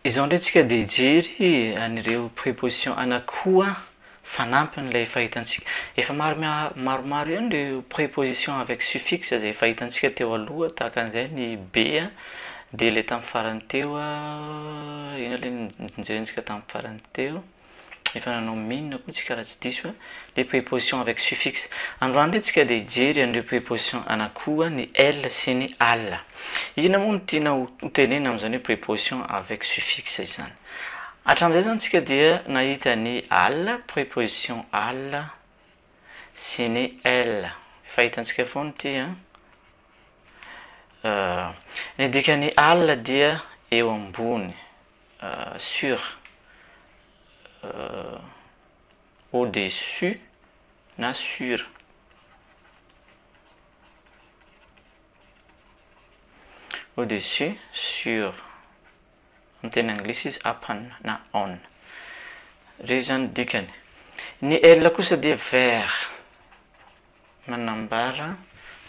Izao indray tsika dia hijery an'ireo préposition anankiroa fanampin'ilay efa hitantsika. Efa maro maromaro ihany ireo préposition avec suffixe izay efa hitantsika teo aloha tahaka an'izay ny be dia ilay tamin'ny farany teo inona ilay nojerentsika tamin'ny farany teo? Efa nanao min koa tsika raha tsy diso a, le préposition avec suffixe. Androany indray tsika dia hijery an'ireo préposition anankiroa, ny el sy ny al. Inona moa no tiana ho tenenina amin'izany hoe préposition avec suffixe izany? Hatramin'izay izany tsika dia nahita ny al, préposition al sy ny el. Efa hitantsika foana ity an. Ny dikan'ny al dia eo ambony. Sur, au-dessus na sur. Au-dessus, sur. Amin'ny teny anglisy izy upon na on. Ireo izany dikany. Ny L kosa dia vers. Manambara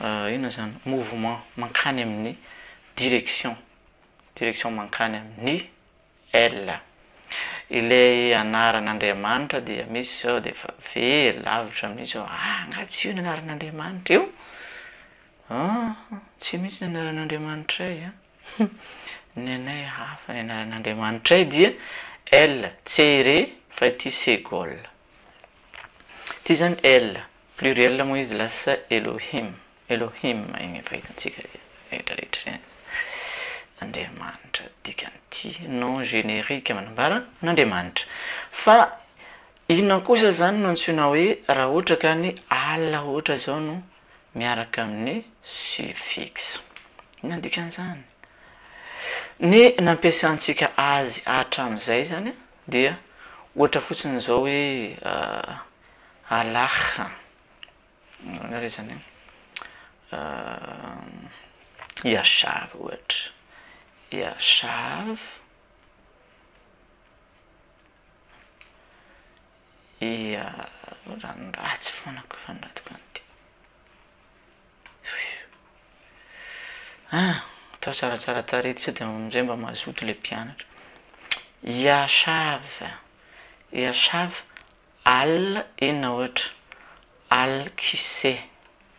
inona izany? Mouvement mankany amin'ny direction. Direction mankany amin'ny L. Ilay anaran'Andriamanitra dia misy izao dia efa very lavitra mihitsy izao, ah angaha tsy io ny anaran'Andriamanitra io? Ah, tsy mihitsy ny anaran'Andriamanitray an! Ny anay hafa ny anaran'Andriamanitray dia L, Tsere fa ity Segol. Ity izany L, pluriel moa izy lasa Elohim. Elohim iny efa hitantsika rehetra rehetra ireny. Andriamanitra dikan'ity nom générique manambara an'Andriamanitra. Fa inona kosa izany no antsoina hoe raha ohatra ka ny al ohatra izao no miaraka amin'ny suffixe. Inona ny dikan'izany? Ny nampiasantsika azy hatramin'izay izany dia ohatra fotsiny izao hoe Allah. Ahoana re zany e? Yashav ohatra. Yashav. Ia, ohatran'ny ratsy foana ko fanoratako an'ity. Ah, atao tsaratsara tarehy sao dia amin'izay mba mazoto ilay mpianatra. Yashav. Yashav Al inona ohatra? Al kise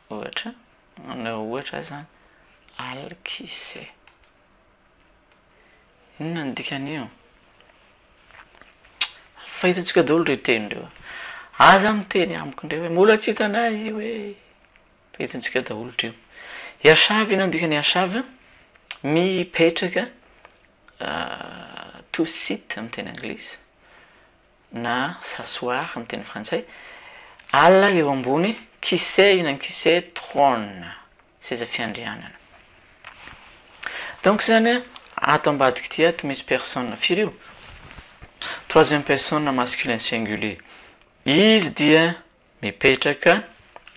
ohatra, manao ohatra aho zany, al kise. Inona ny dikan'io? Fa hitantsika daholo ireo teny ireo. Aza miteny amiko indray hoe mbola tsy hitanay io e. Fa hitantsika daholo ireo. Yashav inona ny dikan'ny yashav? Mipetraka, to sit amin'ny teny anglisy. na s'asseoir amin'ny teny frantsay, ala eo ambony kiseh inona ny kiseh trône, seza fiandrianana. Donc zany ato ambadika ity ato misy personne firy io? Troisième personne masculin singulier. Izy dia mipetraka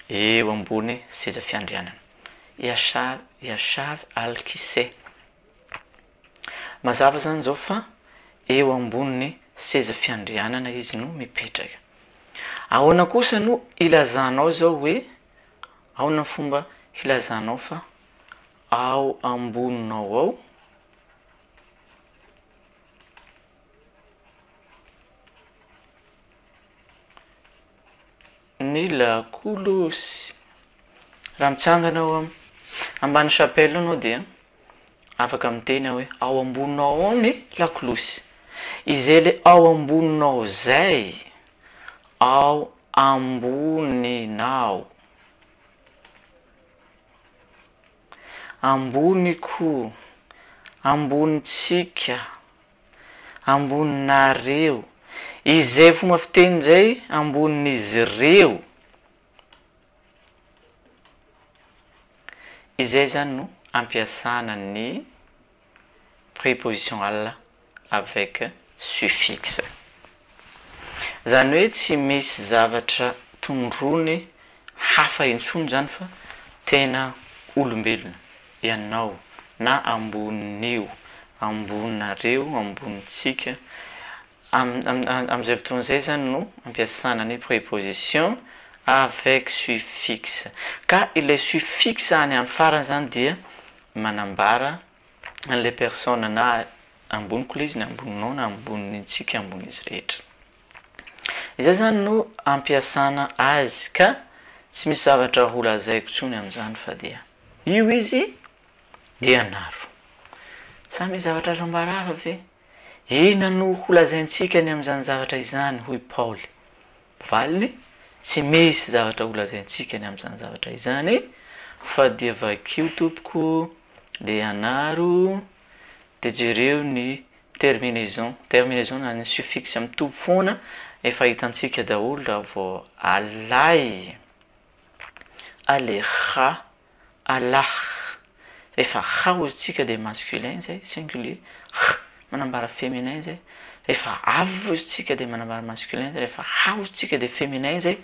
eo ambony seza fiandrianana. Yashav, Yashav al-Kiseh. Mazava izany izao fa eo ambonin'ny seza fiandrianana izy no mipetraka. Ahoana kosa no ilazanao izao hoe, ahoana ny fomba hilazanao fa ao amboninao ao Ny lakolosy. Raha mitsangana ao ambany chapelle anao dia afaka miteny aho hoe ao amboninao ao ny lakolosy. Izay le ao amboninao zay, ao amboninao. Amboniko, ambonintsika. Amboninareo. Izay fomba fiteny izay ambonin'izy ireo. Izay izany no ampiasana ny préposition al avec suffixe. Izany hoe tsy misy zavatra tondroiny hafa intsony izany fa tena olombelona. ianao, na ambonin'io, amboninareo, ambonintsika, amin'izay fotoana izay izany no ampiasana ny préposition avec suffixe. Ka ilay suffixe any amin'ny farany izany dia manambara an'ilay personne na Amboniko ilay izy, ny amboninao na ambonintsika ambonin'izy rehetra. Izay izany no ampiasana azy ka tsy misy zavatra ho lazaiko intsony amin'izany fa dia io izy dia anaro. Sa misy zavatra azo ambara hafa ve? Inona no ho lazaintsika ny amin'izany zavatra izany? hoy Paoly. Valiny, Tsy misy zavatra ho lazaintsika ny amin'izany zavatra izany fa dia vakio tompoko dia anaro dia jereo ny terminaison, terminaison na ny suffixe mitovy foana efa hitantsika daholo raha vao alay, aleha, alah, rehefa ha hozy tsika dia masculin zay, singulier, h manambara féminin zay, rehefa av hozy tsika dia manambara masculin zay, rehefa ha hozy tsika dia féminin zay,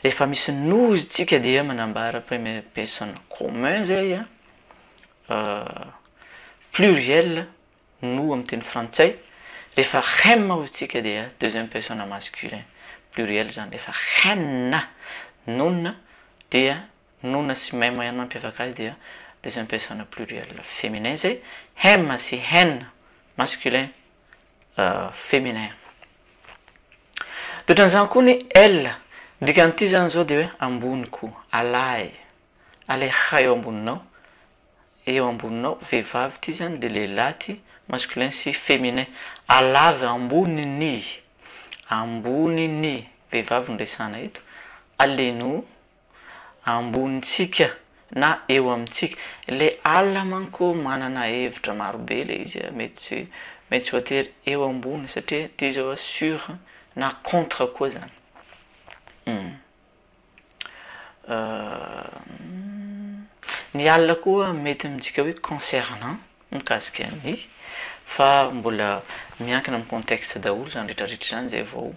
rehefa misy no hozy tsika dia manambara première personne commun zay a, pluriel no amin'ny teny frantsay, rehefa hem hozy tsika dia deuxième personne masculin pluriel zany, rehefa hen nona dia nona sy mem ihany mampiavaka azy dia deuxième personne pluriel féminin zay, hem sy hen masculin féminin. De ohatran'izany koa ny el, ny dikan'ity zany zao dia hoe amboniko, alay, aleha eo amboninao, eo amboninao, vehivavy ity zany de lehilahy ity, masculin sy féminin, alave amboniny, amboniny, vehivavy no resahana eto, aleno, ambonintsika na eo amintsika, le al manko manana hevitra marobe le izy a, mety tsy mety tsy voatery eo ambony satria ity zao sur na contre koa zany. Ny al koa mety midika hoe concernant, mikasika ny, fa mbola miankina amin'ny contexte daholo izany rehetrarehetra izany izay vao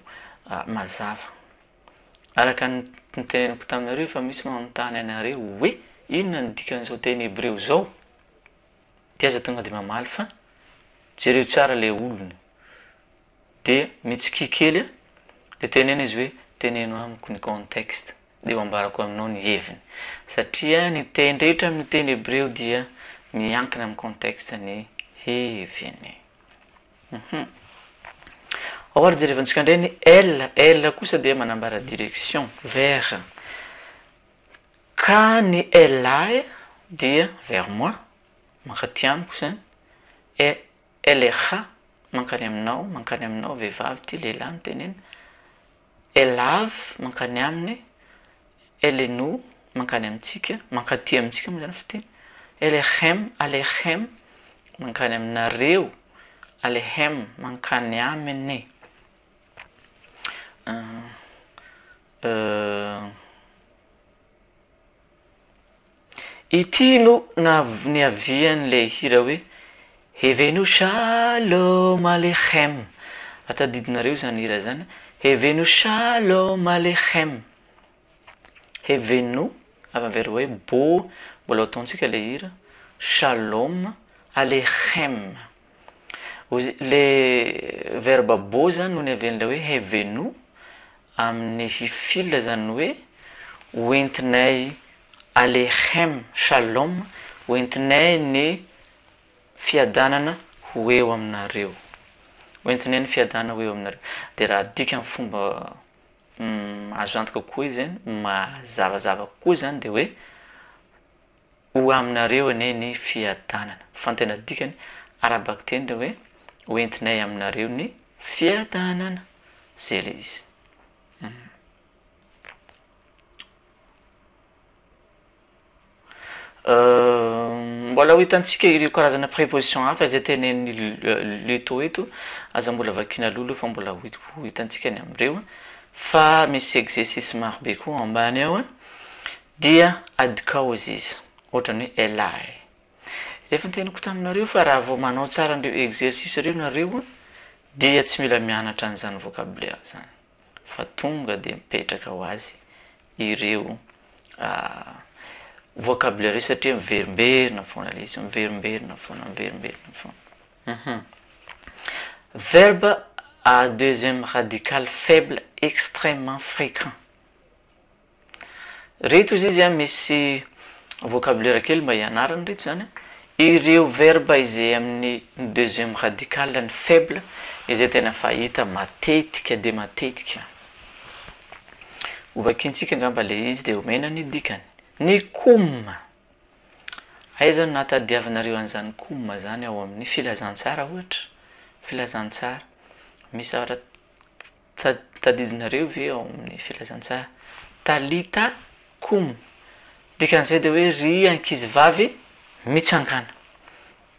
mazava. Araka ny noteneniko taminareo efa misy manontany anareo hoe inona no dikan'izao teny hebreo izao? Dia aza tonga dia mamaly fa jereo tsara ilay olona. Dia mitsikia kely a, dia teneno izy hoe teneno amiko ny contexte, dia ho ambarako aminao ny heviny. Satria ny teny rehetra amin'ny teny hebreo dia miankina amin'ny contexte ny heviny. Hum. Ao ary jerevantsika indray ny el, el kosa dia manambara direction, vers. Ka ny el ahy dia vers moi, mankaty amiko izany, e LRH, mankany aminao, mankany aminao, vehivavy ity, lehilahy no tenena, Elav, mankany aminy, Eleno, mankany amintsika, mankaty amintsika moa izany fiteny, Elechem, Alechem, mankany aminareo, Alehem, mankany aminy. Ity no niavian'ilay hira hoe Hevenu Shalom Aleichem. Raha tadidinareo izany hira izany, Hevenu Shalom Aleichem. Hevenu, avy amin'ny verbe hoe bo, mbola ho ataontsika ilay hira, Shalom Aleichem. Ilay verbe bo izany no niavian'ilay hoe Hevenu, amin'ny hifil izany hoe hoentinay Aleichem Shalom, hoentinay ny fiadanana ho eo aminareo. Hoentinay ny fiadanana ho eo aminareo. Dia raha adika amin'ny fomba azo antoka kokoa izy izany, mazavazava kokoa izany dia hoe ho aminareo anie ny fiadanana. Fa ny tena dikany ara-bakiteny dia hoe hoentinay aminareo ny fiadanana. Zay ilay izy. Mbola ho hitantsika ireo karazana préposition hafa izay tenenin'i Leto eto, aza mbola vakiana aloha aloha fa mbola ho hitantsika ny amin'ireo, fa misy exercice maro be koa ambany ao an, dia adikao izy izy, ohatran'ny hoe elah e. Izay efa noteniko taminareo fa raha vao manao tsara an'ireo exercice ireo nareo dia tsy mila mianatra an'izany vocabulaire izany. fa tonga dia mipetraka ho azy ireo vocabulaire ireo satria miverimberina foana ilay izy, miverimberina foana, miverimberina foana. Uhum. Verbe à deuxième radical faible extrêmement fréquent. Reto izy izy misy vocabulaire kely mba hianarana reto zany. Ireo verbe izay amin'ny deuxième radical ny faible izay tena fahita matetika dia matetika. Hovakiantsika angamba ilay izy dia omena ny dikany. Ny koum. Aiza no nahatadiavinareo an'izany koum izany ao amin'ny filazantsara ohatra? Filazantsara. Misy zavatra tadidinareo ve ao amin'ny filazantsara? Talita koum. Dikan'izay dia hoe ry ankizivavy mitsangàna.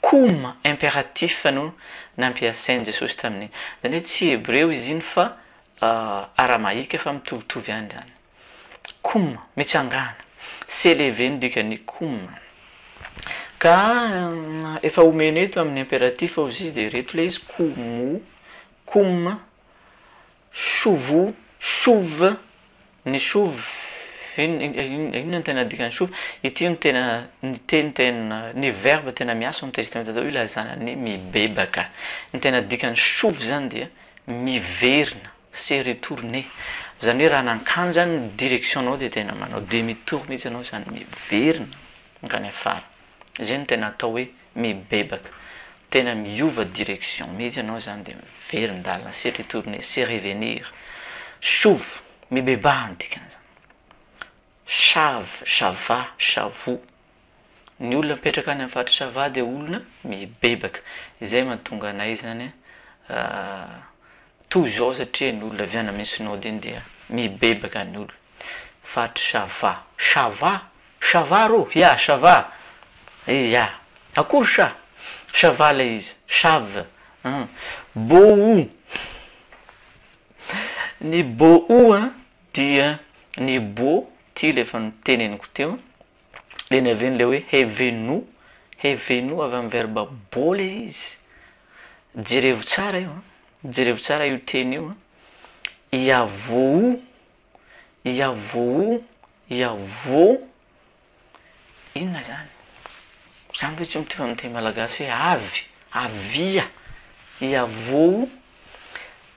Koum impératif no nampiasain'i Jesosy tamin'iny. Izany hoe tsy hebreo izy iny fa aramaika fa mitovitovy ihany izany. Koum, mitsangàna. S'élever no dikan'ny koum. Ka efa omena eto amin'ny impératif hozy izy dia ireto ilay izy, koumou, koum, Chouvo, chouve, ny chouve, inona no tena dikan'ny chouve? Ity no tena, ny teny tena, ny verbe tena miasa ao amin'ny Testamenta Taloha ilazana ny mibebaka. Ny tena dikan'ny chouve izany dia miverina, se retourner. Izany hoe raha nankany izany ny direction-nao dia tena manao demi tour mihitsy ianao izany, miverina mankany afara. Izay no tena atao hoe mibebaka. Tena miova direction mihitsy ianao izany dia miverin-dalana, se retourner, se revenir. Chouv, mibebaha no dikan'izany. Chav, chava, chavou. Ny olona mipetraka any amin'ny faritra Chava dia olona mibebaka. Izay mahatonga anay izany toy izao satria ny olona avy any amin'ny Synode iny dia mibebaka ny olona. Faritra Chava. Chava? Chava rô! Ya, chava! Ya! Akory sha! Chava ilay izy. Chave. An. Bou! Ny bou an, dia ny bo, ity ilay efa noteneniko teo, ilay niavian'ilay hoe heveno, heveno avy amin'ny verbe bo ilay izy. Jerevo tsara io an, jerevo tsara io teny io an. Iavou, Iavou, Iavô, inona izany? Izany ve tsy mitovy amin'ny teny malagasy hoe avy, avia, Iavô?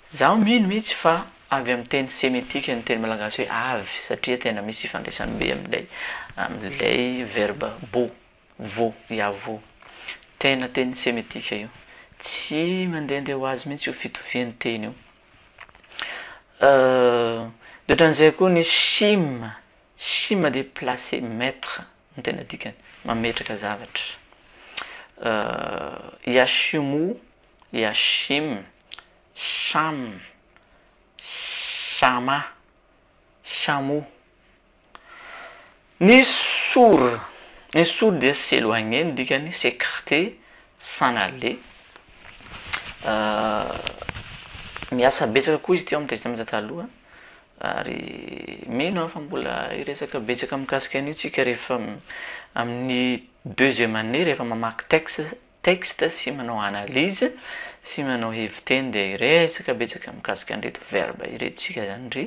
Izaho mino mihitsy fa avy amin'ny teny semitika ny teny malagasy hoe avy satria tena misy ifandraisany be amin'ilay amin'ilay verbe bo, vô, Iavô. Tena teny semitika io. Tsy mandehandeha ho azy mihitsy io fitovian'ny teny io. Dia ohatran'izay koa ny shim, shim dia placer, mettre no tena dikany, mametraka zavatra. Yashimu, yashim, sham, shama, shamo. Ny sour, ny sour dia s'éloigner ny dikany, s'écarter, s'en aller. Miasa betsaka koa izy ity ao amin'ny Testamenta Taloha ary mino aho fa mbola hiresaka betsaka mikasika an'io tsika rehefa amin'ny deuxième année rehefa mamaky texte texte sy manao analyse sy manao hevi-teny dia hiresaka betsaka mikasika an'ireto verbe ireto tsika zany ry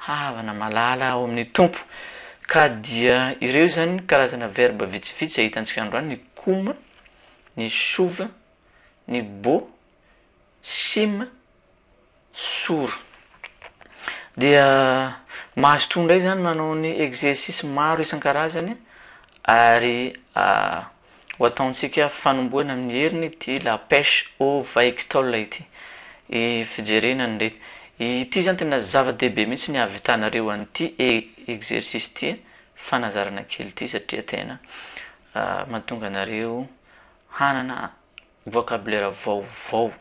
Havana malala ao amin'ny Tompo. Ka dia ireo izany karazana verbe vitsivitsy izay hitantsika androany, ny koum, ny chouv, ny bo, sim, sour. Dia mazotoa indray izany manao ny exercice maro isan-karazany ary Ho ataontsika fanombohana amin'ny heriny ity la pêche au vaictol ity. Fijerena an'ireto. Ity izany tena zava-dehibe mihitsy ny hahavitanareo an'ity exercice ity, fanazarana kely ity satria tena mahatonga anareo hanana vocabulaire vaovao.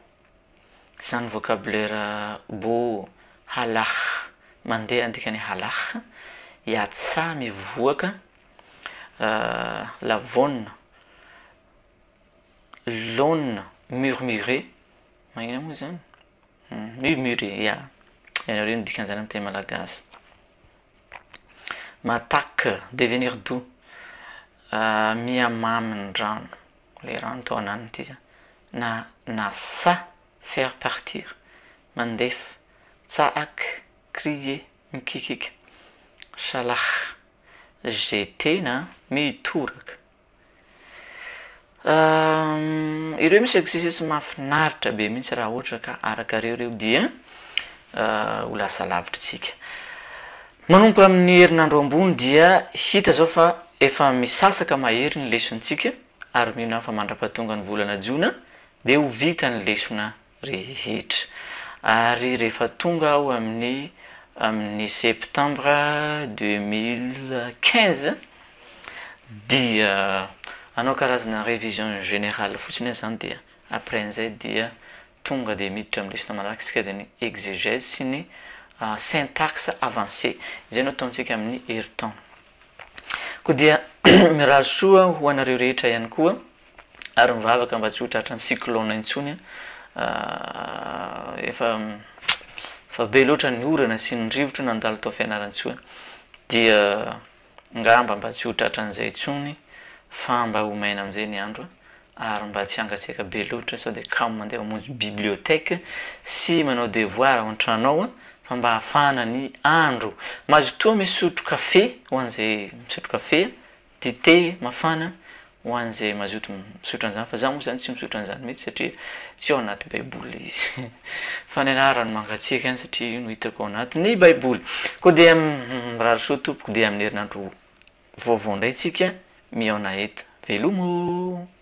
Izany vocabulaire bo halakh, mandeha ny dikan'ny halakh, yatsa mivoaka, Lavon, lon, murmurer, maninona moa izany? Murmurer, ya, ianareo ny dikan'izany amin'ny teny malagasy. Matak, devenir doux, mihamamy ny rano, ilay rano tao ananona ity zany, na nasa, faire partir, mandefa, tsaak, crier, mikikika, shalakh. Izay tena mitoraka. Ireo misy exercice mahafinaritra be mihitsy raha ohatra ka arakareo ireo dia ho lasa lavitra tsika. Manomboka amin'ny herinandro ambony dia hita zao fa efa misasaka mahery ny lesontsika. Ary mino aho fa mandra-pahatonga ny volana jona dia ho vita ny lesona rehetra. Ary rehefa tonga aho amin'ny amin'ny septembre 2015 dia hanao karazana révision générale fotsiny aho izany dia après an'izay dia tonga dia miditra amin'ny lesona manaraka isika dia ny exégèse sy ny syntaxe avancée. Izay no ataontsika amin'ny herintaona. Koa dia mirary soa ho anareo rehetra ihany koa ary mivavaka mba tsy ho tratran'ny cyclone intsony efa efa be loatra ny orana sy ny rivotra nandalo tao Fianarantsoa dia ngamba mba tsy ho tratran'izay intsony fa mba ho maina amin'izay ny andro ary mba tsy hangatsiaka be loatra sao dia kamo mandeha mamonjy bibliothèque sy manao devoir ao an-trano ao fa mba hafana ny andro. Mazotoa misotro kafe ho an'izay misotro kafe, dite mafana ho an'izay mazoto misotro an'izany fa za moa zany tsy misotro an'izany mihitsy satria tsy ao anaty baiboly ilay izy fa ny anahy rano mangatsiaka ihany satria io no hitako ao anatin'ny baiboly. Koa dia mirary soa tompoko dia amin'ny herinandro vaovao indray tsika mihaona eto. Veloma ô!